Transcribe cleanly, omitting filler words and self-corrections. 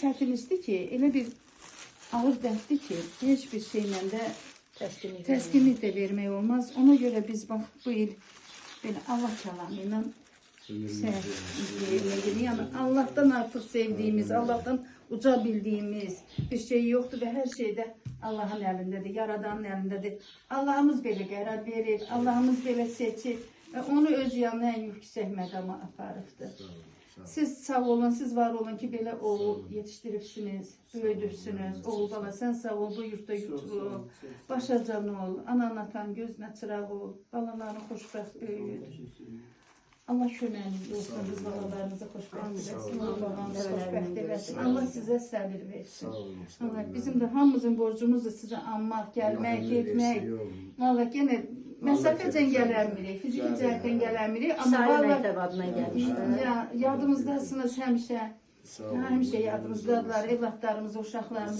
çətin işdir ki, elə bir ağır dərddir ki, heç bir şeylə də təskinlik də vermək olmaz. Ona görə biz bax bu il belə Allah kəlamı ilə səhv yerinə. Yəni Allahdan artıq sevdiyimiz, Allahdan uca bildiyimiz bir şey yoxdur və hər şeydə Allahın əlindədir, Yaradanın əlindədir. Allahımız belə qərar verir, Allahımız belə seçir və onu öz yanına ən yüksək məqama aparıbdır. Siz sağ olun, siz var olun ki, belə oğul yetişdiribsiniz, böyüdübsünüz. Oğul bala, sən sağ ol, bu yurtda yurtlu ol, başa can ol, anan atan gözünə çıraq ol, balalarını xoşbəxt böyüt. Allah köməyiniz olsun, biz balalarınızı xoşbəxt eləsin, oğul balanızı xoşbəxt eləsin. Allah sizə səbir versin. Sağ olun. Sağ olun. Allah, bizim də hamımızın borcumuzdur sizə anmaq, gəlmək, Allah ömür getmək. versin, yox. Vallahi yenə məsafəcən Vallahi gələnmirik, fiziki Gəlin. cəhətdən gələnmirik, amma Sair vallahi məktəb adına gəlmişlər. ya, yadımızdasınız həmişə. Sağ olun. Həmişə yadımızdadırlar, evlatlarımız, uşaqlarımız.